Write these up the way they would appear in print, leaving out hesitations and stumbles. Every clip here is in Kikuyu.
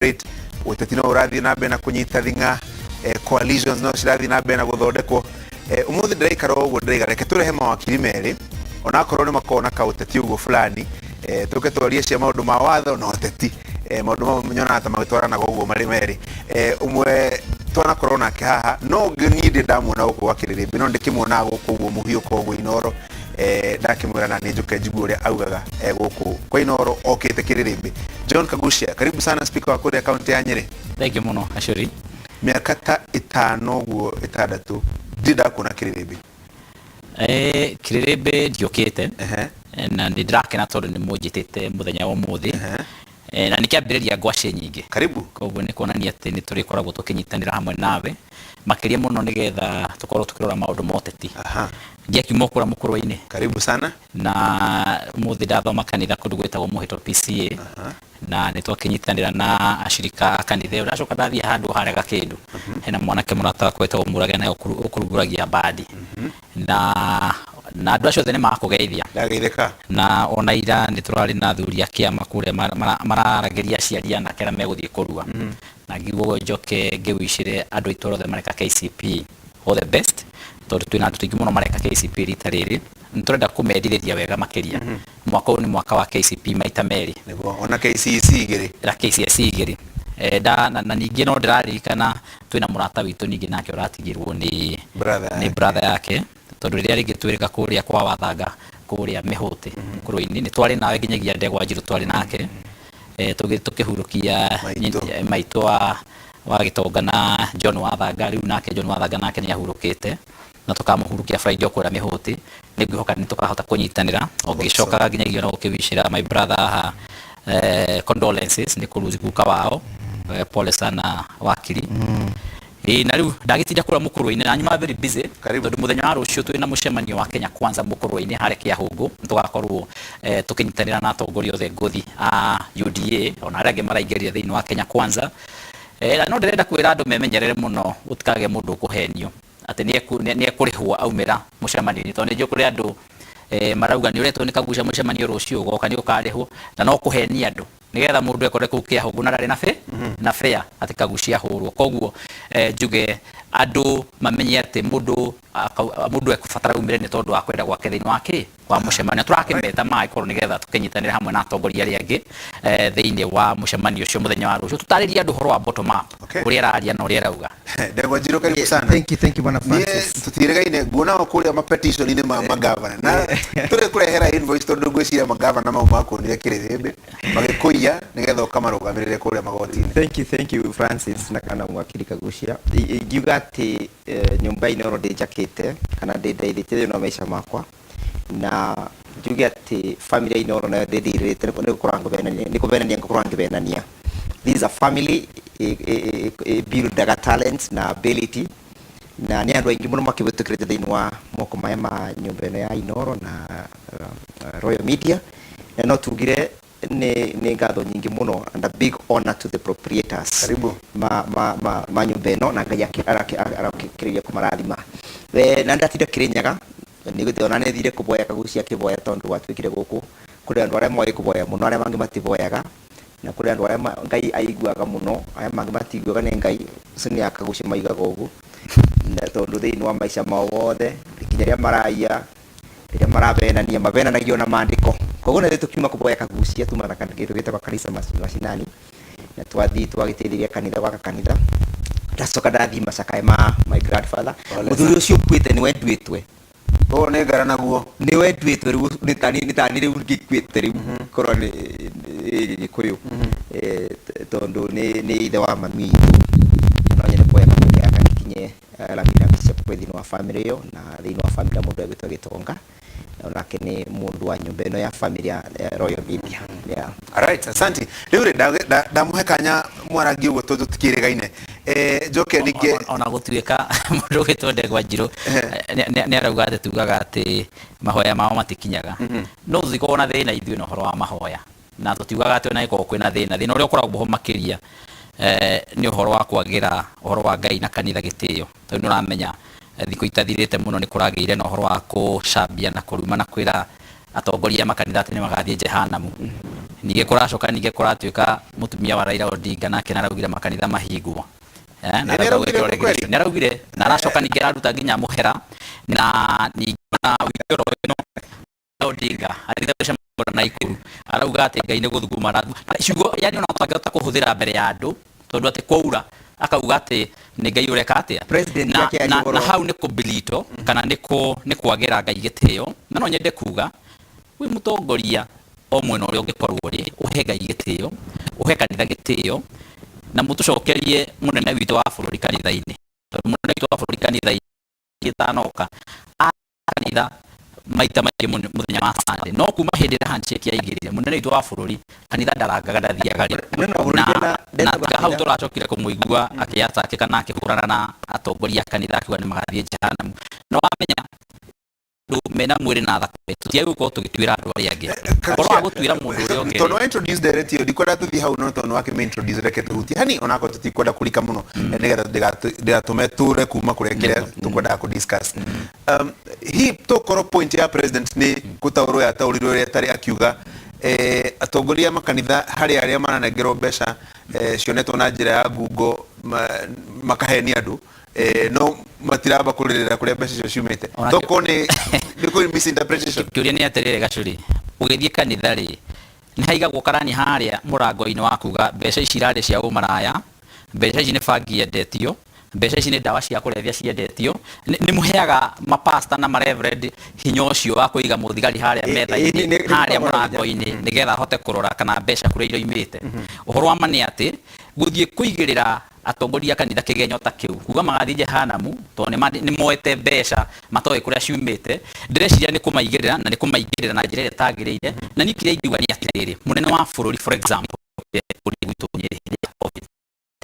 Celebrate. Ũteti no ũrathiĩ na mbere na kũnyita thing'a, coalitions no cirathiĩ na mbere na gũthondekwo. Ũmũthĩ ndĩraikara o ũguo, ndĩraiga reke tũrehe mawakiri merĩ, onakorwo nĩ makoragwo na kaũteti ũguo fulani, tũke twarie cia maũndũ ma watho na ũteti. Maũndũ mamwe nyonaga ta magĩtwaranaga ũguo marĩ merĩ. Ũmwe twanakorwo nake haha, no ũngĩ niĩ ndĩ ndamuona gũkũ gwa Kĩrĩrĩmbĩ, no ndĩkĩmuonaga gũkũ ũguo mũhiũko ũguo Inooro. Ndakĩmwĩra na nĩ njũke njigue ũrĩa augaga gũkũ kwa Inooro okĩte Kĩrĩrĩmbĩ. John Kagucia, karibu sana, speaker wa kũrĩa kaunti ya Nyĩrĩ. Thank you mũno, Ashuri. Mĩaka ta 5 ũguo, 6, ndirĩ ndakuona Kĩrĩrĩmbĩ. Kĩrĩrĩmbĩ ndiũkĩte. Na nĩ ndĩrakena tondũ nĩ mũnjĩtĩte mũthenya wa ũmũthĩ. Na nĩ kĩambĩrĩria ngwacĩ nyingĩ. Karibu. Koguo nĩ kuonania atĩ nĩ tũrĩkoragwo tũkĩnyitanĩra hamwe nawe makĩria mũno nĩgetha tũkorwo tũkĩrora maũndũ ma ũteti. Ndiakiuma kũrĩa mũkũrwe-inĩ. Karibu sana. Na ũmũthĩ ndathoma kanitha kũndũ gwĩtagwo Mũhĩto PCA. Na nĩ twakĩnyitanĩra na ashirika a kanitha ĩyo. Ndacoka ndathiĩ handũ harĩa Gakĩndũ, hena mwanake mũrata wakwa wĩtagwo Mũrage naye ũkũrugũragia mbandi. Na andũ acio othe nĩ makũgeithia. Ndageithĩka. Na ona ira nĩ tũrarĩ na athuri a kĩama kũrĩa mararagĩria aciari anake arĩa megũthiĩ kũrua. Na ngiuga ũguo njoke ngĩwicĩre andũ aitũ othe mareka KCPE all the best, tondũ twĩna andũ aingĩ mũno mareka KCPE rita rĩrĩ. Nĩ tũrenda kũmendithĩria wega makĩria. Mwaka ũyũ nĩ mwaka wa KCPE maita merĩ. Nĩguo, ona KCSE 2. Na KCSE 2. Na ningĩ no ndĩraririkana twĩna mũrata witũ ningĩ nake ũratigirwo nĩ brother nĩ brother yake, tondũ rĩrĩa rĩngĩ twĩrĩka kũrĩa kwa Wathanga kũrĩa Mĩhũtĩ Mũkũrwe-inĩ, nĩ twarĩ nawe nginyagia ndegwa njirũ twarĩ nake, tũkĩhurũkia maitũ. Maitũ wa Gĩtonga na John Wathanga. Rĩu nake John Wathanga nake nĩ ahurũkĩte na tũkamũhurukia Friday o kũrĩa Mĩhũtĩ. Nĩ ngwĩhoka nĩ tũkahota kũnyitanĩra o ngĩcokaga nginyagia ona gũkĩwicĩra my brother haha condolences nĩ kũruzi guka wao. Pole sana, wakiri. Ĩĩ, na rĩu ndagĩtinda kũrĩa Mũkũrwe-inĩ na nyuma very busy. Karibu. Tondũ mũthenya wa rũciũ twĩna mũcemanio wa Kenya Kwanza Mũkũrwe-inĩ harĩa Kĩahũngũ. Tũgakorwo tũkĩnyitanĩra na atongoria othe ngũthi a UDA ona arĩa angĩ maraingĩrire thĩinĩ wa Kenya Kwanza. Na no ndĩrenda kwĩra andũ memenyerere mũno gũtikagĩe mũndũ ũkũhenio atĩ nĩ ekũrĩhwo aumĩra mũcemanio-inĩ, tondũ nĩ njũĩ kũrĩ andũ marauga nĩ ũretwo nĩ Kagucia mũcemanio rũciũ, ũgoka nĩ ũkarĩhwo, na no kũhenia andũ nĩgetha mũndũ ekore kũu Kĩahũngũ na ndarĩ na na fare atĩ Kagucia ahũrwo. Koguo njuge andũ mamenye atĩ mũndũ ekũbatara aumĩre nĩ tondũ wa kwenda gwake thĩinĩ wa kĩ wa mũcemanio. Tũrakĩmeta mangĩkorwo nĩgetha tũkĩnyitanĩre hamwe na atongoria arĩa angĩ thĩinĩ wa mũcemanio ũcio mũthenya wa rũciũ, tũtarĩrie andũ ũhoro wa bottom up, ũrĩa araria na ũrĩa arauga. Ndegwa Njirũ, karibu sana. Thank you, thank you, Bwana Niĩ Francis. tũtiĩrĩgaine, nguona o kũrĩa mapetition-inĩ ma magavana na tũrĩ kũrehera invoice, tondũ ngwĩciria magavana mau makuonire kĩrĩrĩmbĩ magĩkũiya nĩgetha ũkamarũgamĩrĩre kũrĩa magoti-inĩ. Thank you, thank you, Francis na kana mwakiri Kagucia. Ingiuga atĩ nyũmba ino oro ndĩnjakĩte kana ndĩndeithĩtie thĩinĩ wa maica makwa, na njuge atĩ family ino oro nayo ndĩndirĩte nĩ gũkorwo ngĩvenania, nĩ kũvenania ngũkorwo ngĩvenania. This is a family ĩ buildaga talent na ability, na nĩ andũ aingĩ mũno makĩhĩtũkĩrĩte thĩinĩ wa moko maya ma nyũmba ĩno ya Inooro na Royal Media, na no tugire nĩ ngatho nyingĩ mũno and a big honor to the proprietors. Karibu. Ma nyũmba ĩno, na Ngai arakĩrĩria kũmarathima. Na ndatinda Kĩrĩnyaga nĩ ona nĩ thire kũboya Kagucia akĩboya, tondũ gwatuĩkire gũkũ kũrĩ andũ arĩa moĩ kũboya mũno, arĩa mangĩ matiboyaga, na kũrĩ andũ arĩa Ngai aiguaga mũno, arĩa mangĩ matiguaga nĩ Ngai. Ũcio nĩ akagucia maigaga ũguo, na tondũ thĩinĩ wa maica mao wothe, nginya rĩrĩa maraiya, rĩrĩa maravenania, mavenanagio na maandĩko. Koguo na ithuĩ tũkiuma kũboya Kagucia, tuma na kĩndũ gĩtagwo kanitha macinani, na twathiĩ twagĩteithĩrĩria kanitha gwaka kanitha. Ndacoka ndathiĩ macakaya ma my grandfather. Pole. Mũthuri ũcio ũkuĩte nĩwe nduĩtwe. Ũũ nĩ ngara naguo. Nĩwe nduĩtwe rĩu, nĩ tani rĩu ngĩkuĩte rĩu korwo nĩ Gĩkũyũ. Tondũ nĩ ithe wa mami witũ. No nyende kuoya kamweke gaka gĩkinye rambirambi ciakwa thĩinĩ wa family ĩyo na thĩinĩ wa family ya mũndũ egwĩtwo Gĩtonga. Onake nĩ mũndũ wa nyũmba ĩno ya family ya Royal Media. Yeah. Alright, asante. Rĩu rĩ ndamũhe kanya mwarangi ũguo tondũ tũtikĩrĩgaine. Njoke ningĩ Ona gũtuĩka mũndũ ũgwĩtwo Ndegwa Njirũ nĩ arauga atĩ tugaga atĩ mahoya mao matikinyaga, no tũtikoragwo na thĩna ithuĩ na ũhoro wa mahoya, na tũtiugaga atĩ ona ĩkorwo kwĩna thĩna. Thĩna ũrĩa ũkoragwo ho makĩria nĩ ũhoro wa kwagĩra ũhoro wa Ngai na kanitha gĩtĩo, tondũ nĩ ũramenya thikũ itathirĩte mũno nĩ kũragĩire na ũhoro wa kũcambia na kũruma na kwĩra atongoria a makanitha atĩ nĩ magathiĩ jehanamu. Ningĩ kũracoka ningĩ kũratuĩka mũtumia wa Raila Odinga nake nĩaraugire makanitha mahingwo. Na Nĩ arauga araugire gwĩkĩrwo kweli? regulation. Nĩaraugire na aracoka ningĩ araruta nginya mũhera na ningĩ ona wiki oro ĩno Odinga athire gũcemania na Naikuru arauga atĩ Ngai nĩ gũthuguma arathuguma ciugo, yani ona ũtangĩhota kũhũthĩra mbere ya andũ tondũ atĩ kwaura akauga atĩ nĩ Ngai ũreka atĩa. President na, akĩaria na, ũhoro- na hau nĩ kũbilito kana nĩ kũ nĩ kwagĩra Ngai gĩtĩo, na no nyende kuga wĩ mũtongoria o mwena ũrĩa ũngĩkorwo ũrĩ, ũhe Ngai gĩtĩo, ũhe kanitha gĩtĩo, na mũtũcokerie mũnene witũ wa bũrũri kanitha-inĩ, tondũ mũnene witũ wa bũrũri kanitha-inĩ ĩtanoka kanitha maita maingĩ mũthenya wa Sunday, no kuma hĩndĩ ĩrĩa handshake yaingĩrire mũnene witũ wa bũrũri kanitha ndarangaga ndathiaga rĩ. Mũnene wa bũrũri Na ndetagwo na tiga hau kanitha. tũracokire kũmũigua akĩatake kana akĩhũrana na atongoria a kanitha akiuga nĩ magathiĩ jehanamu. Na wamenya andũ mena mwĩrĩ na thakame tũtiagĩrĩirwo gũkorwo tũgĩtuĩra andũ arĩa angĩ, ũhoro wa gũtuĩra mũndũ ũrĩa ũngĩ. Tondũ wa introduce ndereti ĩyo, ndikwenda tũthiĩ hau, no tondũ wake introduce, reke tũhutie hani onakorwo tũtikwenda kũrika mũno, nĩgetha ndĩgatũme tũre kuma kũrĩa kĩrĩa tũkwendaga kũ discuss. Hi tokorwo point ya president nĩ gũtaũrwo yataũrirwo ũrĩa ĩtarĩ, akiuga atongoria a makanitha harĩ arĩa maranengerwo mbeca cionetwo na njĩra ya ngungo makahenia andũ, no matiramba kũrĩrĩra kũrĩa mbeca icio ciumĩte. Tokorwo nĩ kũrĩ misinterpretation. Kĩũria nĩ atĩrĩrĩ, Gacũrĩ, ũgĩthiĩ kanitha rĩ, nĩ haigagwo karani harĩa mũrango-inĩ wa kuga mbeca ici irarĩ cia ũmaraya, mbeca ici nĩ bangi yendetio, mbeca ici nĩ ndawa cia kũrebia ciendetio? Nĩ mũheaga mapasta na mareverend hinya ũcio wa kũiga mũthigari harĩa metha-inĩ, harĩa mũrango-inĩ, nĩgetha ahote kũrora kana mbeca kũrĩa iroimĩte? Ũhoro wa ma nĩ atĩ gũthiĩ kũigĩrĩra atongoria a kanitha kĩgenyo ta kĩu kuga magathiĩ jehanamu tondũ nĩ moete mbeca matoĩ kũrĩa ciumĩte, ndĩreciria nĩ kũmaigĩrĩra na nĩ kũmaigĩrĩra na njĩra ĩrĩa ĩtagĩrĩire. Na niĩ kĩrĩa ingiuga nĩ atĩrĩrĩ, mũnene wa bũrũri, for example, kũrĩa gwitũ Nyĩrĩ hĩndĩ ya COVID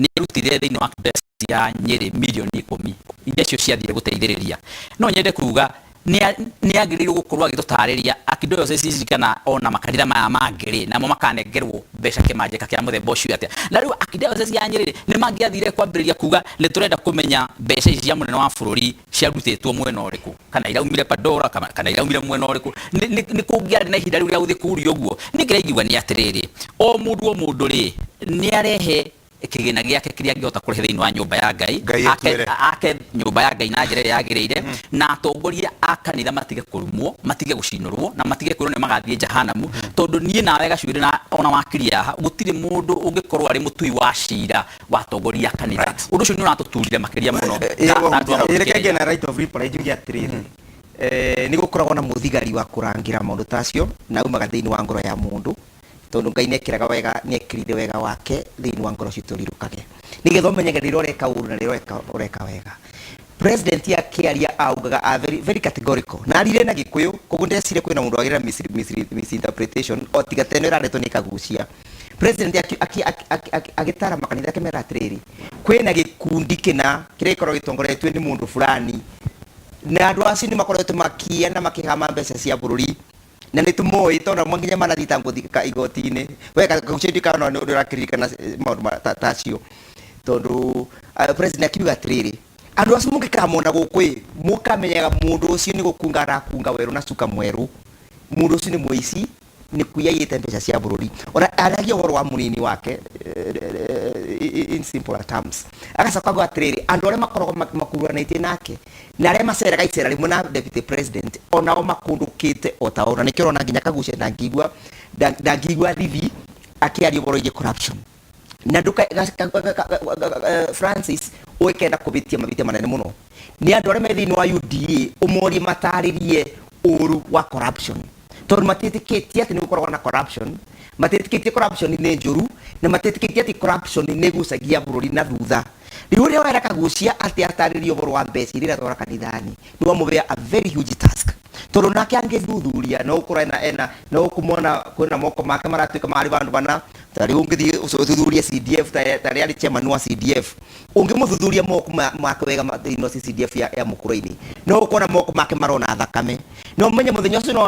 nĩ arutire thĩinĩ wa mbeca cia Nyĩrĩ mirioni 10 iria cio ciathire gũteithĩrĩria. No nyende kuga nĩ agĩrĩirwo gũkorwo agĩtũtarĩria archdiocese ici kana ona makanitha maya mangĩ rĩ, namo makanengerwo mbeca kĩmanjĩka kĩa mũthemba ũcio atĩa. Na rĩu archdiocese ya Nyĩrĩ rĩ, nĩ mangĩathire kwambĩrĩria kuga nĩ tũrenda kũmenya mbeca ici cia mũnene wa bũrũri ciarutĩtwo mwena ũrĩkũ, kana iraumire Pandora kana iraumire mwena ũrĩkũ. Nĩ kũngĩarĩ na ihinda rĩu rĩa gũthiĩ kũũria ũguo. Niĩ kĩrĩa ingiuga nĩ atĩrĩrĩ, o mũndũ o mũndũ rĩ, nĩ arehe kĩgĩna gĩake kĩrĩa angĩhota kũrehe thĩinĩ wa nyũmba ya Ngai. Ngai atuĩre. Ake nyũmba ya Ngai na njĩra ĩrĩa yagĩrĩire, na atongoria a kanitha matige kũrumwo, matige gũcinũrwo, na matige kwĩrwo nĩ magathiĩ jehanamu, tondũ niĩ nawe Gacuĩrĩ na ona wakiri haha gũtirĩ mũndũ ũngĩkorwo arĩ mũtui wa cira wa atongoria a kanitha. Ũndũ ũcio nĩ ũratũturire makĩria mũno ta andũ a Mount Reke Kenya. ngĩe na right of reply njuge atĩrĩrĩ, nĩ gũkoragwo na mũthigari wa kũrangĩra maũndũ ta acio na aumaga thĩinĩ wa ngoro ya mũndũ, tondũ Ngai nĩekĩraga wega, nĩekĩrire wega wake thĩinĩ wa ngoro citũ rirũkage nĩgetha ũmenyage rĩrĩa ũreka ũru na rĩrĩa ũreka wega. President akĩaria augaga a very, very categorical na arire na Gĩkũyũ, koguo ndecire kwĩna mũndũ wagĩrĩra misinterpretation o tiga teno ĩraretwo nĩ Kagucia. President agĩtara makanitha akĩmera atĩrĩrĩ, kwĩna gĩkundi kĩna kĩrĩa gĩkoragwo gĩtongoretio nĩ mũndũ fulani, na andũ acio nĩ makoretwo makĩya na makĩhama mbeca cia bũrũri, na nĩ tũmoĩ tondũ amwe nginya manathitangwo igoti-inĩ. We Kagucia ndikana nĩ ũrakĩririkana maũndũ ta acio, tondũ president akiuga atĩrĩrĩ, andũ acio mũngĩkamona gũkũ ĩ, mũkamenyaga mũndũ ũcio nĩ gũkunga arakunga werũ na cuka mwerũ, mũndũ ũcio nĩ mũici, nĩ kuiya aiyĩte mbeca cia bũrũri. Ona aragia ũhoro wa mũnini wake in simple terms, agacoka auga atĩrĩrĩ, andũ arĩa makoragwo makuruhanĩtie nake na arĩa maceraga icera rĩmwe na deputy president onao makũndũkĩte o ta ona nĩkĩo ũrona nginya Kagucia ndangĩigua thithi akĩaria ũhoro wĩgiĩ corruption na nduka Francis ũĩkenda kũbĩtia mabĩtia manene mũno nĩ andũ arĩa me thĩinĩ wa UDA, ũmorie matarĩrie ũru wa corruption, tondũ matiĩtĩkĩtie atĩ nĩ gũkoragwo na corruption, matiĩtĩkĩtie corruption nĩ njũru, na matiĩtĩkĩtie atĩ corruption nĩ ĩgucagia bũrũri na thutha. Rĩu ũrĩa wera Kagucia atĩ atarĩrie ũhoro wa mbeca iria iratwara kanithani, nĩ wamũbea a very huge task, tondũ nake angĩthuthuria no ũkorwo ena no ũkũmona kwĩna moko make maratuĩka marĩ vandũ bana. Ta rĩu ũngĩthiĩ ũthuthurie CDF, ta rĩa arĩ chairman wa CDF, ũngĩmũthuthuria moko make wega thĩinĩ wa CDF ya Mũkũrũ-inĩ, no ũkona moko make marona thakame, no ũmenye mũthenya ũcio no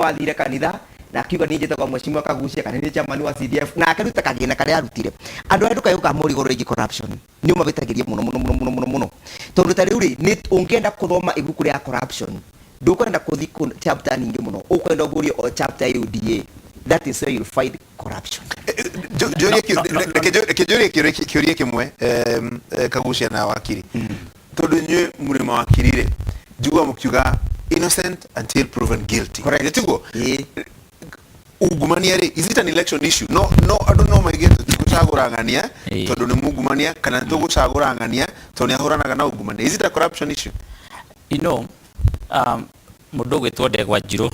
athire kanitha na akiuga niĩ njĩtagwo Mheshimiwa Kagucia kana nĩ chairman wa CDF, na akĩruta kagĩna karĩa arutire. Andũ arĩa ndũkaĩ ũkamũria igũrũ rĩgiĩ corruption nĩ ũmabĩtagĩria mũno mũno mũno mũno mũno mũno, tondũ ta rĩu rĩ, nĩ ũngĩenda kũthoma ibuku rĩa corruption, ndũkwenda kũthi chapter nyingĩ mũno, ũkwenda ũgurie o chapter ya UDA. That is where you'll find corruption. Reke njũrie kĩũria kĩmwe, Kagucia na wakiri, tondũ inyuĩ mũrĩ mawakiri rĩ, njiguaga mũkiuga innocent until proven guilty. Correct. Tiguo? Ĩĩ. Ungumania rĩ, is it an election issue? No andũ no maige tũtigũcagũra ng'ania tondũ nĩ mungumania, kana nĩtũgũcagũra ng'ania tondũ nĩ ahũranaga na ungumania? Is it a corruption issue? Mũndũ ũgwĩtwo Ndegwa Njirũ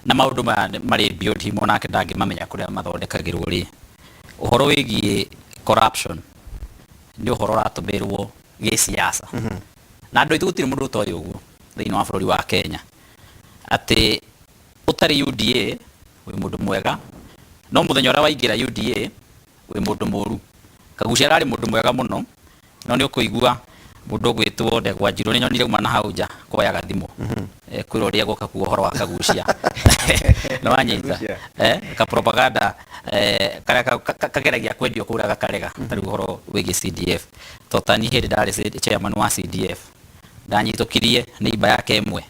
na maũndũ maya marĩ beyond him, onake ndangĩmamenya kũrĩa mathondekagĩrwo rĩ. Ũhoro wĩgiĩ corruption nĩ ũhoro ũratũmĩrwo gĩsiasa. Na andũ aitũ gũtirĩ mũndũ ũtoĩ ũguo thĩinĩ wa bũrũri wa Kenya, atĩ ũtarĩ UDA wĩ mũndũ mwega, no mũthenya ũrĩa waingĩra UDA wĩ mũndũ mũru. Kagucia ararĩ mũndũ mwega mũno, no nĩ ũkũigua mũndũ ũgwĩtwo Ndegwa Njirũ nĩ nyonire uma na hau nja kuoyaga thimũ, kwĩra ũrĩa gũka kuo ũhoro wa Kagucia. Nĩ wanyita? Ka propaganda karĩa kageragia kwendio kũrĩa gakarega. Ta rĩu ũhoro wĩgiĩ CDF, to tani hĩndĩ ndarĩ chairman wa CDF, ndanyitũkirie neighbor yake ĩmwe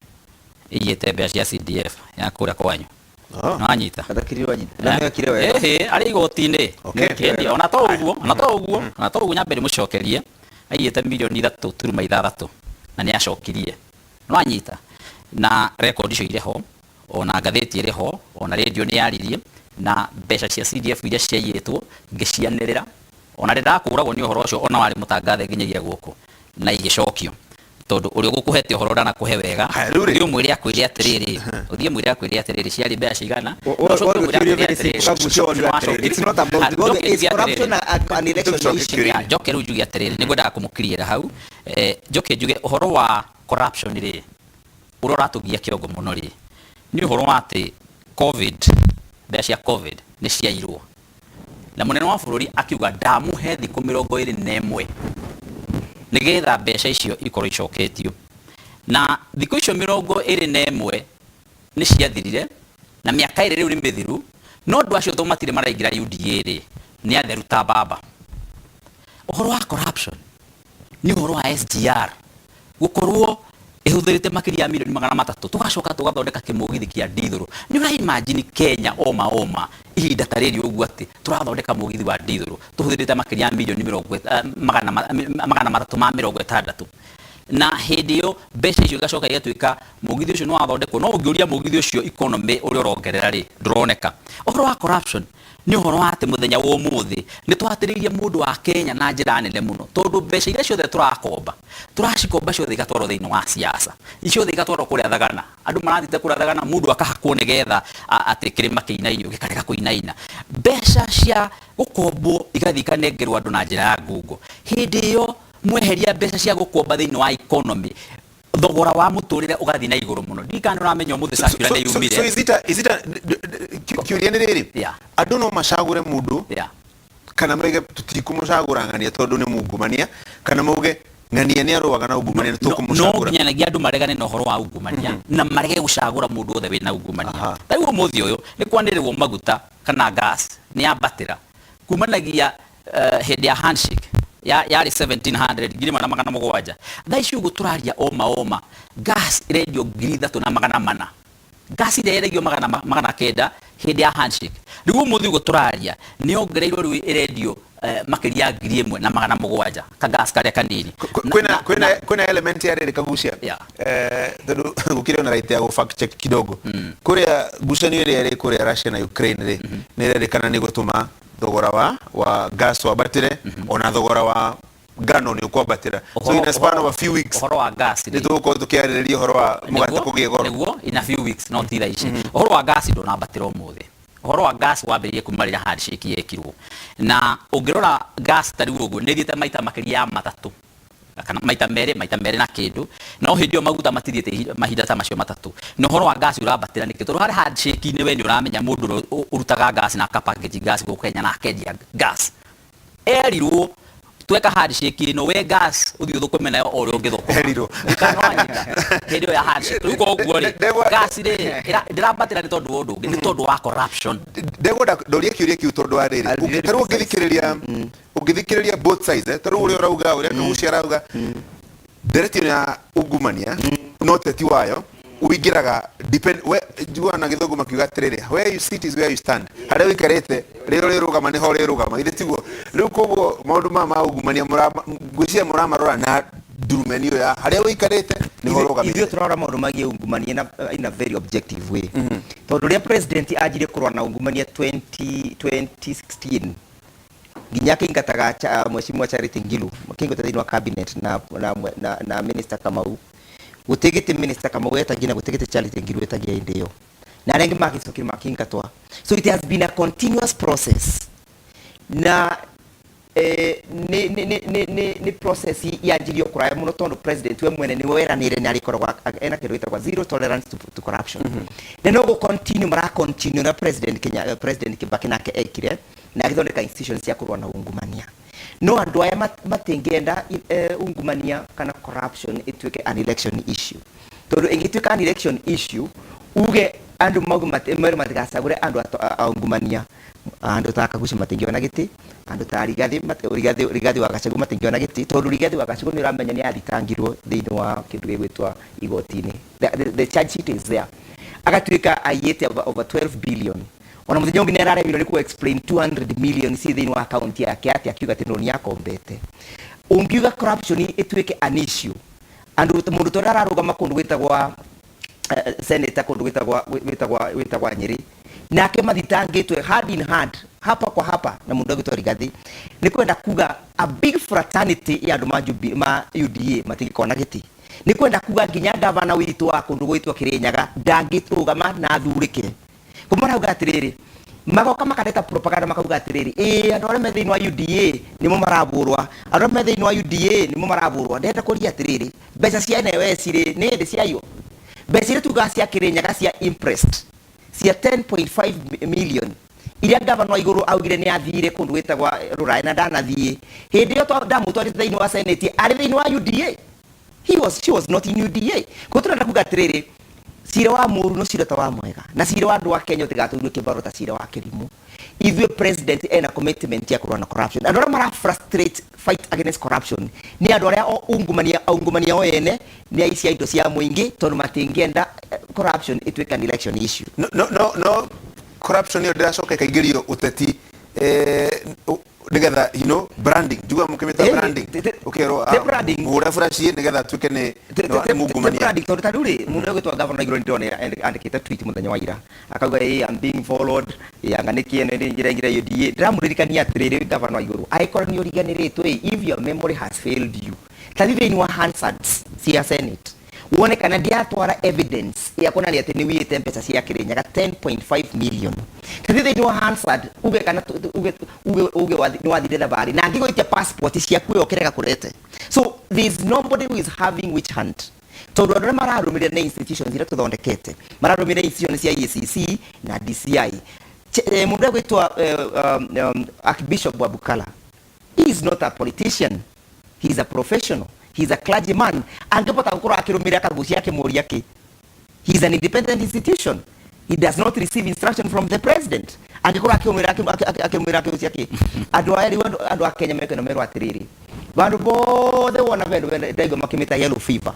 ĩiyĩte mbeca cia CDF ya kũrĩa kwanyu. Nĩ wanyita? Athakiri wanyita. Na nĩ ekire wega. Arĩ igoti-inĩ. Ĩĩ, ona to ũguo, ona to ũguo, ona to ũguo nyambe ndĩmũcokerie, aiyĩte mirioni 3.6 na nĩ acokirie. Nĩ wanyita? Na record icio irĩ ho, ona ngathĩti ĩrĩ ho, ona radio nĩ yaririe, na mbeca cia CDF iria ciaiyĩtwo ngĩcianĩrĩra, ona rĩrĩa ndakũragwo nĩ ũhoro ũcio, ona warĩ mũtangathe nginyagia gũkũ, na igĩcokio. Tondũ ũrĩa ũgũkũhete ũhoro ndanakũhe wega. Haya, rĩu rĩ. Ũthiĩ ũmwĩre akwĩre atĩrĩrĩ, ũthiĩ ũmwĩre akwĩre atĩrĩrĩ, ciarĩ mbeca cigana? Na ũcoke ũmwĩre Kĩũria akwĩre very atĩrĩrĩ, simple. Kagucia ũndũ atĩrĩrĩ. It's not about Njoke is njuge corruption atĩrĩrĩ. an election Njoke issue? kĩũria. Ya, njoke rĩu njuge atĩrĩrĩ, nĩngwendaga kũmũkiriĩra hau. Njoke njuge ũhoro wa corruption rĩ, ũrĩa ũratũgia kĩongo mũno rĩ, nĩ ũhoro wa atĩ COVID, mbeca cia COVID nĩ ciairwo. Na mũnene wa bũrũri akiuga ndamũhe thikũ 21 nĩgetha mbeca icio ikorwo icoketio. Na thikũ icio 21 nĩ ciathirire, na mĩaka 2 rĩu nĩ mĩthiru, no andũ acio to matirĩ maraingĩra UDA rĩ, nĩ atheru ta mbamba. Ũhoro wa corruption nĩ ũhoro wa SGR gũkorwo ĩhũthĩrĩte makĩria ya mirioni 300, tũgacoka tũgathondeka kĩmũgithi kĩa ndithũrũ. Nĩ ũra imagine Kenya oma oma ihinda ta rĩrĩ ũguo atĩ tũrathondeka mũgithi wa ndithũrũ tũhũthĩrĩte makĩria ya mirioni mĩrongo 360. Na hĩndĩ ĩyo mbeca icio igacoka igatuĩka mũgithi ũcio nĩ wathondekwo, no ũngĩũria mũgithi ũcio economy ũrĩa ũrongerera rĩ, ndũroneka. Ũhoro wa corruption nĩ ũhoro wa atĩ mũthenya wa ũmũthĩ nĩ twatĩrĩirie mũndũ wa Kenya na njĩra nene mũno, tondũ mbeca iria ciothe tũrakomba, tũracikomba ciothe igatwarwo thĩinĩ wa siasa, ciothe igatwarwo kũrĩa thagana. Andũ marathiĩte kũrĩa thagana, mũndũ akahakwo nĩgetha atĩ kĩrĩma kĩinainio gĩkarega kũinaina. Mbeca cia gũkombwo igathiĩ ikanengerwo andũ na njĩra ya ngungo. Hĩndĩ ĩyo mweheria mbeca cia gũkomba thĩinĩ wa economy, thogora wa mũtũrĩre ũgathiĩ na igũrũ mũno. Ndiũĩ kana nĩũramenya ũmũthĩ circular nĩ yumire. So is it a kĩũria nĩ rĩrĩ, andũ no macagũre mũndũ kana mauge tũtikũmũcagũra ng'ania tondũ nĩ mungumania, kana mauge ng'ania nĩ arũaga na ungumania nĩ No tũkũmũcagũra? nginyanagia andũ maregane na ũhoro wa ungumania na marege gũcagũra mũndũ wothe wĩna ungumania. Ta rĩu ũmũthĩ ũyũ nĩ kwanĩrĩrwo maguta kana gas nĩ yambatĩra kumanagia hĩndĩ ya handshake yarĩ 1700, 1700. Thaa ici ũguo tũraria oma oma, gas ĩrendio 3400. Gas ĩrĩa yeragio 900 hĩndĩ ya handshake, rĩu ũmũthĩ ũguo tũraria nĩ yongereirwo, rĩu ĩrendio makĩria ya 1700 ka gas karĩa kanini. Kwĩna element ya rĩrĩ, Kagucia, tondũ gũkĩrĩ ona right ya gũ fact check kidogo. Kũrĩa ngucanio ĩrĩa ĩrĩ kũrĩa Russia na Ukraine rĩ, nĩ ĩrerĩkana nĩ gũtũma thogora wa gas wambatĩre, ona thogora wa ngano nĩ ũkwambatĩra. So in a span of a few weeks Ũhoro wa gas nĩ tũgũkorwo tũkĩarĩrĩria ũhoro wa mũgate kũgĩa goro. Nĩguo, in a few weeks, no ti thaa ici. Ũhoro wa gas ndũnambatĩra ũmũthĩ. Ũhoro wa gas wambĩrĩirie kuma rĩrĩa handshake yekirwo, na ũngĩrora gas ta rĩu ũguo nĩ ĩthiĩte maita makĩria ya matatũ kana maita merĩ, maita merĩ na kĩndũ, no hĩndĩ ĩyo maguta matithiĩte mahinda ta macio matatũ. Na ũhoro wa gas ũrambatĩra nĩkĩ? Tondũ harĩ handshake-inĩ we nĩ ũramenya mũndũ ũrĩa ũrutaga gas na aka package gas gũkũ Kenya na akendia gas, erirwo tweka handshake ĩno, we gas ũthiĩ ũthũkũme nayo o ũrĩa ũngĩthũkũma. Erirwo. Kana wanyita hĩndĩ ĩyo ya handshake. Rĩu koguo rĩ, gas rĩ ndĩrambatĩra nĩ tondũ wa ũndũ ũngĩ, nĩ tondũ wa corruption. Ndegwenda ndorie kĩũria kĩu tondũ wa rĩrĩ, I'll be very tarĩu precise. Ũngĩthikĩrĩria both sides, tarĩu ũrĩa ũrauga, ũrĩa Kagucia arauga, ndereti ĩno ya ungumania no teti wayo. Ũingĩraga depend we njiguaga na gĩthũngũ makiuga atĩrĩrĩ, "Where you sit is where you stand." Harĩa ũikarĩte rĩrĩa ũrĩrũgama nĩho ũrĩrũgama, githĩ tiguo? Rĩu koguo maũndũ maya ma ungumania ngwĩciria mũramarora na ndurumeni ĩyo ya harĩa ũikarĩte nĩho Ithuĩ ũrũgamĩte. Tũrarora maũndũ megiĩ ungumania na in a very objective way, tondũ rĩrĩa president anjirie kũrũa na ungumania 20 2016 nginya akĩingataga Mheshimiwa Charity Ngilu, makĩingata thĩinĩ wa cabinet na Minister Kamau, gũtigĩte Minister Kamau etagia na gũtigĩte Charity Ngilu etagia hĩndĩ ĩyo, na arĩa angĩ magĩcokire makĩingatwa. So it has been a continuous process na nĩ process yanjirio kũraya mũno, tondũ president we mwene nĩwe weranĩire nĩ arĩkoragwo ena kĩndũ gĩtagwo zero tolerance to corruption, na no gũ continue mara continue na president Kenya, President Kibaki nake ekire na agĩthondeka institutions cia kũrũa na ungumania. No andũ aya matingĩenda ungumania kana corruption ĩtuĩke an election issue, tondũ ĩngĩtuĩka an election issue, uge andũ mauge merwo matigacagũre andũ a ungumania, andũ ta Kaguci matingĩona gĩtĩ, andũ ta Rigathi Rigathi wa Gachagua matingĩona gĩtĩ, tondũ Rigathi wa Gachagua nĩ ũramenya nĩ athitangirwo thĩinĩ wa kĩndũ gĩgwĩtwa igoti-inĩ. The charge sheet is there, agatuĩka aiyĩte over 12 billion. Ona mũthenya ũngĩ nĩ araremirwo nĩ kũ explain 200 million ci thĩinĩ wa account yake atĩ akiuga atĩ no nĩ akombete. Ũngiuga corruption ĩtuĩke an issue, andũ mũndũ ta ũrĩa ararũgama kũndũ gwĩtagwa senator kũndũ gwĩtagwa Nyĩrĩ, nake mathitangĩtwe hand in hand, hapa kwa hapa, na mũndũ agwĩtwo Rigathi, nĩ kwenda kuga a big fraternity ya andũ ma UDA matingĩkorwo na gĩtĩ. Nĩ kwenda kuga nginya gavana witũ wa kũndũ gwĩtwo Kĩrĩnyaga ndangĩrũgama na athurĩke. Kũmarauga atĩrĩrĩ, magoka makareta propaganda, makauga atĩrĩrĩ, ĩĩ, andũ arĩa me thĩinĩ wa UDA nĩmo marabũrwa, andũ arĩa me thĩinĩ wa UDA nĩmo marabũrwa. Ndĩrenda kũria atĩrĩrĩ, mbeca cia NYS rĩ, nĩ hĩndĩ ciaiywo? Mbeca iria tugaga cia Kĩrĩnyaga cia imprest cia 10.5 million iria gavana wa igũrũ augire nĩ athire kũndũ gwĩtagwa rũraya na ndanathiĩ, hĩndĩ ĩyo ndamũtwarĩte thĩinĩ wa senate arĩ thĩinĩ wa UDA? He was she was not in UDA. Ko turenda kuga atiriri, cira wa mũru no cira ta wa mwega, na cira wa andũ a Kenya ũtigatũirio kĩbaro ta cira wa kĩrimũ. Ithuĩ president ena commitment ya kũrũa na corruption. Andũ arĩa mara frustrate fight against corruption nĩ andũ arĩa o ungumania, aungumania o ene nĩ aici a indo cia mũingĩ, tondũ matingĩenda corruption ĩtuĩke an election issue. No corruption ĩyo ndĩracoka ĩkaingĩrio ũteti nĩgetha branding, njiguaga mũkĩmĩta branding, ũkerwo branding. Mũhũre buraci nĩgetha atuĩke nĩ mungumania. Branding, tondũ ta rĩu rĩ, mũndũ ũgwĩtwo governor igũrũ nĩndĩrona andĩkĩte tweet mũthenya wa ira akauga, "Ĩ, I'm being followed, ĩ, anga nĩkĩ ĩno ĩrĩ njĩra ingĩra UDA." Ndĩramũririkania atĩrĩrĩ, governor wa igũrũ, angĩkorwo nĩ ũriganĩrĩtwo ĩ, if your memory has failed you, ta thiĩ thĩinĩ wa Hansards cia Senate wone kana ndiatwara evidence ya kuonania atĩ nĩ wiyĩte mbeca cia Kĩrĩnyaga 10.5 million. Ta thiĩ thĩinĩ wa Hansard uge kana uge nĩ wathire thabarĩ na angĩgũitia passport ciaku ĩyo ũkĩrega kũrete. So there is nobody who is having witch hunt, tondũ andũ arĩa mararũmĩrĩra nĩ institutions iria tũthondekete, mararũmĩrĩra institutions cia EACC na DCI. Mũndũ ũrĩa gwĩtwo Archbishop Wabukala, he is not a politician, he is a professional, he is a clergyman. Angĩbota gũkorwo akĩrũmĩrĩra Kagucia akĩmũria kĩ? He is an independent institution, he does not receive instruction from the president. Angĩkorwo akĩrũmĩrĩra akĩgucia kĩ? Andũ aya rĩu, andũ a Kenya mekena merwo atĩrĩrĩ, bandũ bothe wona bendo ndaigua makĩmĩta yellow fever,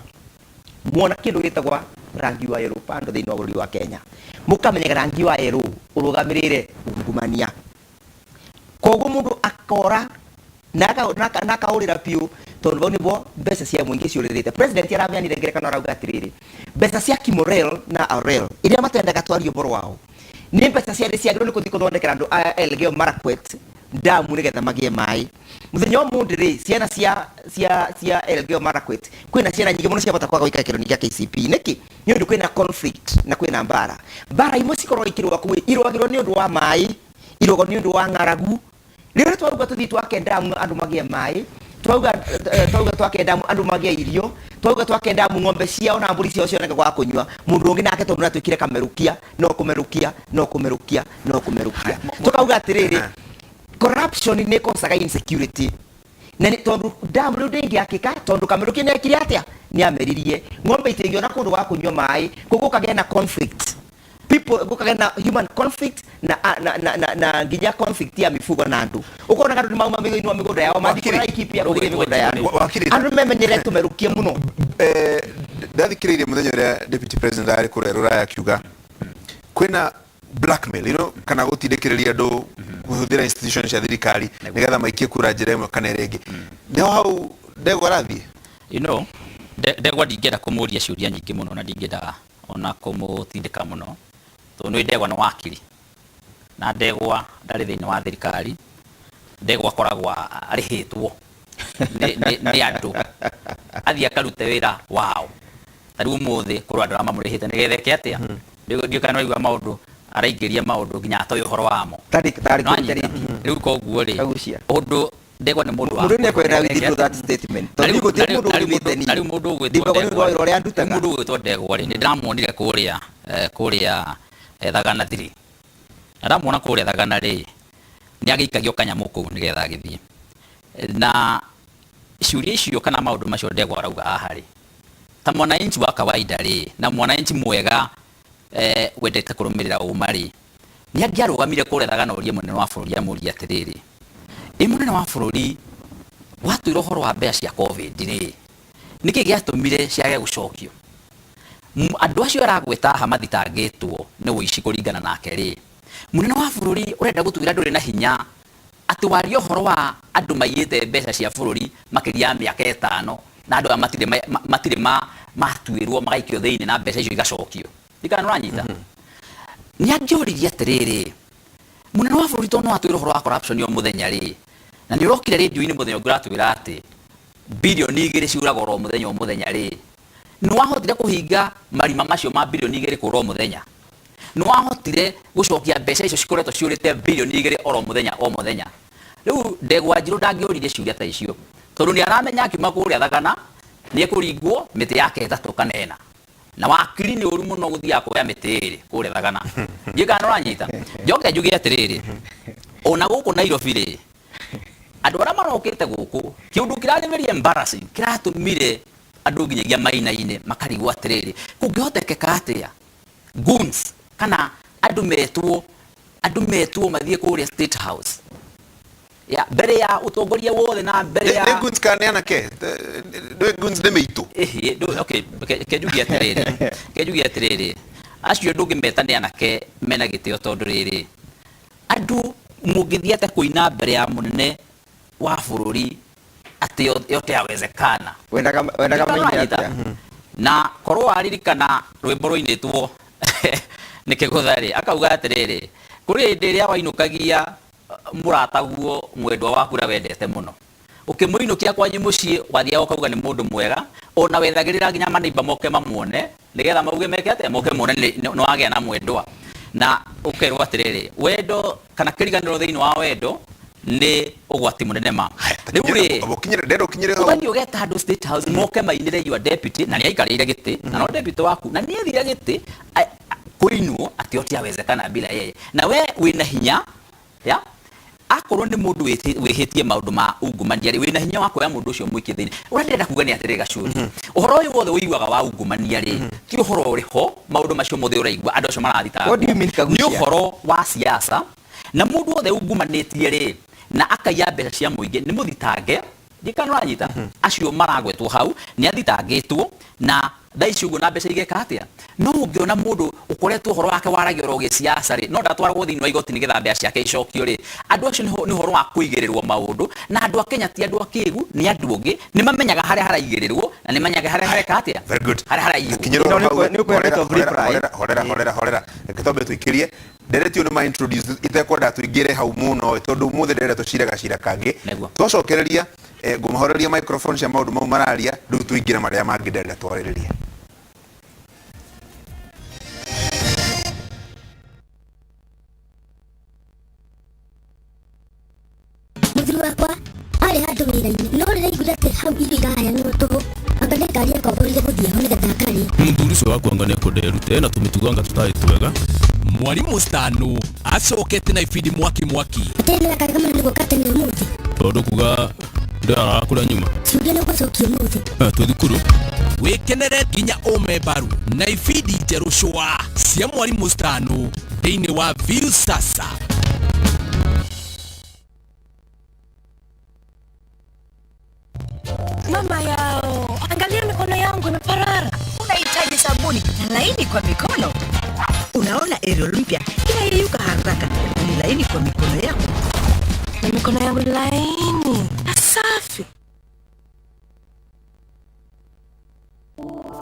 muona kindu gitagwa rangi wa yellow bando thiini wa bururi wa Kenya, mukamenyaga rangi wa yellow urugamirire ungumania. Koguo mundu akora na akaurira piu, tondu bau nibo mbeca cia muingi ciuririte. President arameanire ngerekano, arauga atiriri, mbeca cia Kimorel na Aurel iria matendaga twarie ũhoro wao nĩ mbeca ciarĩ ciagĩrĩirwo nĩ gũthiĩ gũthondekera andũ a Elgeyo Marakwet ndamu nĩgetha magĩe maĩ. Mũthenya wa mũndĩ rĩ, ciana cia Elgeyo Marakwet, kwĩna ciana nyingĩ mũno ciabata kwaga gũikara kĩro gĩa KCPE. Nĩkĩ? Nĩ ũndũ kwĩna conflict na kwĩna mbara. Mbara imwe cikoragwo ikĩrũa kũu, irũagĩrwo nĩ ũndũ wa maĩ, irũagwo nĩ ũndũ wa ng'aragu. Rĩrĩa twauga tũthiĩ twake ndamu andũ magĩe maĩ, twauga twake ndamu andũ magĩe irio, twauga twake ndamu ng'ombe ciao na mbũri ciao cioneke gwa kũnyua, mũndũ ũngĩ nake tondũ nĩatuĩkire kamerũkia, no kũmerũkia, no kũmerũkia, no kũmerũkia. Tũkauga atĩrĩrĩ, corruption nĩ ĩkosaga insecurity, na nĩ tondũ ndamu rĩu ndĩngĩakĩka tondũ kamerũkia nĩ ekire atĩa? Nĩ ameririe. Ng'ombe itingĩona kũndũ gwa kũnyua maĩ, koguo gũkagĩa na conflict, people gũkagĩa na human conflict na nginya conflict ya mifugo na andũ. Ũkona andũ nĩ mauma mĩgũnda wa mĩgũnda yao mathiĩ Wakiri. kũrora Laikipia kũrĩa mĩgũnda ya andũ. Wakiri. Andũ memenyere tũmerũkie mũno. Ndathikĩrĩirie mũthenya ũrĩa deputy president arĩ kũrĩa Rũraya akiuga kwĩna blackmail, kana gũtindĩkĩrĩria andũ kũhũthĩra institution cia thirikari nĩgetha maikie kura njĩra ĩmwe kana ĩrĩa ĩngĩ. Nĩho hau Ndegwa arathiĩ. Ndegwa ndingĩenda kũmũria ciũria nyingĩ mũno na ndingĩenda ona kũmũtindĩka mũno tondũ nĩ Ndegwa nĩ wakiri na Ndegwa ndarĩ thĩinĩ wa thirikari. Ndegwa akoragwo arĩhĩtwo nĩ andũ athiĩ akarute wĩra wao. Ta rĩu ũmũthĩ kũrĩ andũ arĩa mamũrĩhĩte nĩgetha eke atĩa? Ndiũĩ kana nĩwaigua maũndũ araingĩria maũndũ nginya atoĩ ũhoro wamo. Tarĩ Nĩwanyita? kũruta Rĩu koguo rĩ, Kagucia. ũndũ Ndegwa nĩ mũndũ wa Mũndũ nĩ ekwenda withdraw that statement. Tondũ gũtirĩ mũndũ ũrũmĩte niĩ. Na rĩu mũndũ ũgwĩtwo Ndingĩkorwo nĩ ũndũ wa Ndegwa wĩra ũrĩa ndutaga. Rĩu mũndũ ũgwĩtwo Ndegwa rĩ, nĩ ndĩramuonire kũrĩa Thagana 3. Na ndamuona kũrĩa Thagana rĩ, nĩ agĩikagio kanyamũ kũu nĩgetha agĩthiĩ. Na ciũria icio kana maũndũ macio Ndegwa arauga haha rĩ, ta mwananchi wa kawaida rĩ, na mwananchi mwega wendete kũrũmĩrĩra ũma rĩ, nĩ angĩarũgamire kũrĩa Thagana orie mũnene wa bũrũri amũrie atĩrĩrĩ, ĩ mũnene wa bũrũri watwĩra ũhoro wa mbeca cia COVID rĩ, nĩkĩ gĩatũmire ciage gũcokio? Andũ acio aragweta haha mathitangĩtwo nĩ ũici kũringana nake rĩ, mũnene wa bũrũri ũrenda gũtwĩra ndũrĩ na hinya atĩ waria ũhoro wa andũ maiyĩte mbeca cia bũrũri makĩria ya mĩaka 5 na andũ aya matirĩ matuĩrwo magaikio thĩinĩ na mbeca icio igacokio. Ndikana nĩũranyita? Nĩ angĩoririe atĩrĩrĩ, mũnene wa bũrũri tondũ no atwĩre ũhoro wa corruption o mũthenya rĩ, na nĩ ũrokire rĩndiũ-inĩ mũthenya ũngĩ ũratwĩra atĩ bilioni 2 ciũraga oro mũthenya o mũthenya rĩ, nĩ wahotire kũhinga marima macio ma bilioni 2 kũra o mũthenya? Nĩ wahotire gũcokia mbeca icio cikoretwo ciũrĩte bilioni 2 oro mũthenya o mũthenya? Rĩu Ndegwa Njirũ ndangĩoririe ciũria ta icio tondũ nĩ aramenya akiuma kũrĩa Thagana nĩ ekũringwo mĩtĩ yake 3 kana 4. Na wakiri nĩ ũru mũno gũthiaga kuoya mĩtĩ 2 kũrĩa Thagana. Ndiũĩ kana nĩũranyita. Njoke njuge atĩrĩrĩ, ona gũkũ Nairobi rĩ, andũ arĩa marokĩte gũkũ, kĩũndũ kĩrarĩ very embarrassing, kĩratũmire andũ nginyagia maina-inĩ makarigwo atĩrĩrĩ, kũngĩhotekeka atĩa goons kana andũ metwo mathiĩ kũrĩa State House ya mbere ya ũtongoria wothe na mbere ya Nĩ goons kana nĩ anake? Nĩ goons nĩ mĩitũ. Ĩhĩ, okay, ke njuge atĩrĩrĩ, ke njuge atĩrĩrĩ, acio ndũngĩmeta nĩ anake mena gĩtĩo tondũ rĩrĩ, andũ mũngĩthiĩ atĩa kũina mbere ya mũnene wa bũrũri atĩ yote yawezekana. Wendaga Nĩ maine ũranyita? atĩa? Na korwo waririkana rwĩmbo rũinĩtwo nĩ Kĩgũtha rĩ, akauga atĩrĩrĩ, kũrĩ hĩndĩ ĩrĩa wainũkagia mũrataguo mwendwa waku ũrĩa wendete mũno, ũkĩmũinũkia kwanyu mũciĩ, wathiaga ũkauga nĩ mũndũ mwega, ona wethagĩrĩra nginya maneiba moke mamuone nĩgetha mauge meke atĩa, moke mone nĩ wagĩa na mwendwa. Na ũkerwo atĩrĩrĩ, wendo kana kĩriganĩro thĩinĩ wa wendo nĩ ũgwati mũnene ma. Rĩu rĩ, Ndĩrenda ũkinyĩre hau. Ũgathiĩ ũgeta andũ State House moke mainĩre your deputy, na nĩ aikarĩire gĩtĩ, na no deputy waku, na nĩ athire gĩtĩ, kũinwo atĩ yote yawezekana bila yeye. Na we wĩna hinya, ya? Akorwo nĩ mũndũ wĩhĩtie maũndũ ma ungumania rĩ, wĩna hinya wa kuoya mũndũ ũcio mũikie thĩinĩ. Ũrĩa ndĩrenda kuga nĩ atĩrĩrĩ Gacuri, ũhoro ũyũ wothe ũiguaga wa ungumania rĩ, ti ũhoro ũrĩ ho, maũndũ macio mothe ũraigua andũ acio marathitangwo. What do you mean, Kagucia? Nĩ ũhoro wa siasa, na mũndũ wothe ungumanĩtie rĩ, na akaiya mbeca cia mũingĩ, nĩ mũthitange. Ndikana ũranyita? Acio maragwetwo hau, nĩ athitangĩtwo, na thaa ici ũguo na mbeca igeka atĩa? No ũngĩona mũndũ ũkoretwo ũhoro wake waragia oro gĩsiasa rĩ, no ndatwaragwo thĩinĩ wa igoti nĩgetha mbeca ciake icokio rĩ, andũ acio nĩ ũhoro wa kũigĩrĩrwo maũndũ, na andũ a Kenya ti andũ akĩgu, nĩ andũ ũngĩ, nĩ mamenyaga harĩa haraigĩrĩrwo, na nĩ menyaga harĩa hareka atĩa? Very good. Harĩa haraiywo. Kinyĩrwo No, hau. nĩ ũkũheo Horera, of reply. horera, horera, horera, horera. Reke twambe tũikĩrie. Ndereti ũyũ nĩ ma introduce, itekwenda tũingĩre hau mũno, tondũ ũmũthĩ ndĩrenda tũcire gacira kangĩ. Nĩguo. Twacokereria, ngũmahoreria microphone cia maũndũ mau mararia, rĩu tũingĩre marĩa mangĩ ndĩrenda twarĩrĩrie. Mũthuri wakwa arĩ handũ wĩra-inĩ, no rĩrĩa aiguire atĩ hau irio iraheanwo tũhũ, anga nĩ ngari akomborire gũthiĩ ho nĩgetha akarĩe. Mũthuri ũcio wakwa anga nĩekwenda erute na tũmĩtugo anga tũtarĩ twega. Mwalimu Stano acokete na ibindi mwaki mwaki. Atĩ nĩ wekaga mũno nĩguo ũka tene ũmũthĩ. Tondũ kuga ndĩraraga kũrĩa nyuma. Ciũria nĩ ũgũcokia ũmũthĩ. Twĩ thukuru. Wĩkenere nginya ũme mbaru na ibindi njerũ cwa cia Mwalimu Stano thĩinĩ wa Viusasa. Mama yao, angalia mikono yangu imeparara. Haihitaji sabuni na laini kwa mikono. Unaona Ariel mpya inayeyuka haraka na ni laini kwa mikono yako. Na mikono yangu ni laini na safi.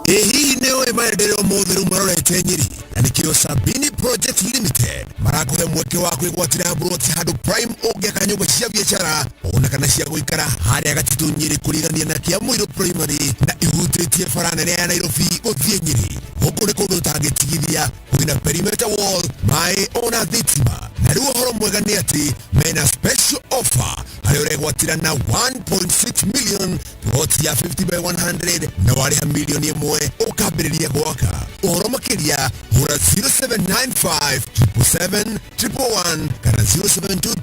Ĩ hihi nĩ ũĩ maendeleo mothe rĩu marorete Nyĩrĩ na nĩkĩo Sabini Project Limited marakũhe mweke wa kwĩgwatĩra mburoti handũ prime ũngĩaka nyũmba cia biacara ona kana cia gũikara harĩa Gatitũ Nyĩrĩ kũrigania na Kĩamũirũ Primary na ihutĩtie bara nene ya Nairobi gũthiĩ Nyĩrĩ. Gũkũ nĩ kũndũ ũtangĩtigithia, kwĩna perimeter wall, maĩ ona thitima. Na rĩu ũhoro mwega nĩ atĩ mena special offer harĩa ũregwatĩra na 1.6 million plot ya 50 by 100 na warĩha milioni ĩmwe ũkambĩrĩria gwaka. Ũhoro makĩria hũra 0795 777 111 kana 0722.